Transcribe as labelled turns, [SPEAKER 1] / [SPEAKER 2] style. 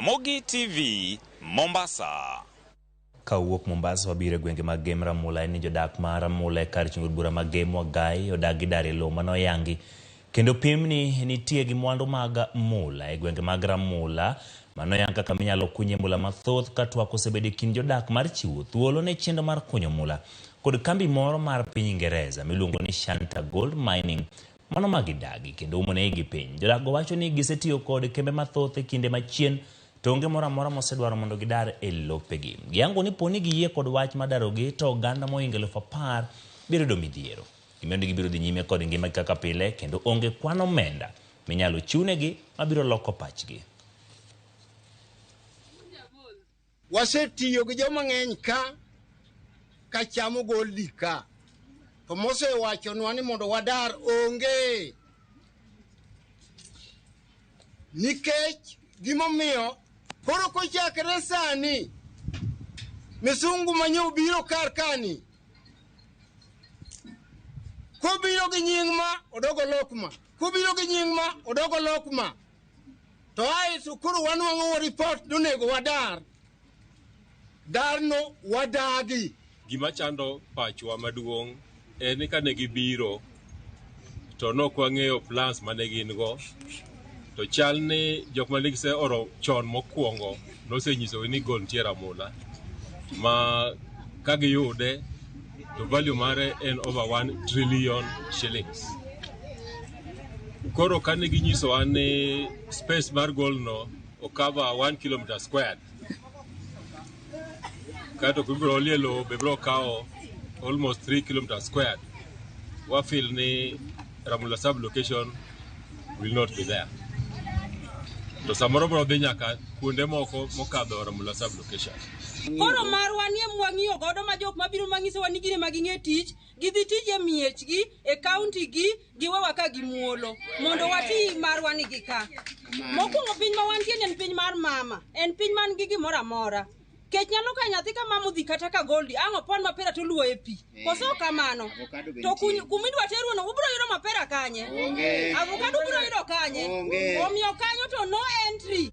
[SPEAKER 1] Ramogi TV, Mombasa.
[SPEAKER 2] Ka owuok Mombasa wabiro e gwenge mag Gem Ramula en ni jodak ma Ramula e kar chung' od bura ma Gem Wagai odagi dar e lowo mane oyangi kendo pim ni nitie gi mwandu mag mula e gwenge mag Ramula mane oyang kaka minyalo kunye mula mathoth ka twak osebedo e kind jodak mar chiwo thuolo ne chenro mar kunyo mula kod kambi moro mar piny Ingereza miluongo ni Shanta Gold Mining mano ma gidagi kendo umo ne igi piny. Jodak go wacho ni gisetiyo kod kembe mathoth e kinde machien to onge moro amora mosedwaro mondo gidar e lopegi. Giyango ni poni giyie kod wach mar darogi to oganda mohingo 10,000 biro yudo midhiero. Gimedo ni gibiro dhi nyime kod ngimagi kaka pile kendo onge kwan omenda minyalo chiwnegi mabiro loko pachgi.
[SPEAKER 3] Wasetiyo gi joma ng'eny ka ka chamo goldi ka to mosewachonwa ni mondo wadar onge nikech gimomiyo koro kochakre sani misungu manyo biro kar kani kobiro gi nying ma odogo lok ma kobiro gi nying ma odogo lok ma to ae to koro wanwang'o report nonego wadar darno wadagi.
[SPEAKER 4] Gima chando pachwa maduong' en ni kane gibiro to nok wang'eyo plans mane gin go to chal ni jok mane giseoro chon mokwongo nosenyisogi ni gold nitie Ramula ma ka giyude to value mare en over 1 trillion shillings. Koro kane ginyisowa ni space mar gold no ocover 1 kilometer squared kaeto kuma ibiro olie lowo be biro kawo almost 3 kilometers squared wa feel ni Ramula sub location will not be there to samoro biro dhi nyaka kuonde moko mokadho Ramula sub location.
[SPEAKER 5] Koro marwa ni mwang'iyo godo ma jok mabiro manyisowa ni gine ma ging'e tich gidhi tij e miechgi e kaunti gi giwewa ka gimuolo mondo wati marwa ni gi ka. Mokwongo piny ma wantie ni en piny mar mama, en piny man gi gimoro amora. Kech nyalo ka nyathi ka mama odhi kata ka goldi ang' opon mapera to oluwo e pi. Koso ok kamano? To kumidwa teruono ubiro yudo mapera kanye? Avocado ubiro yudo kanye? Omiyo kanyo to no entry.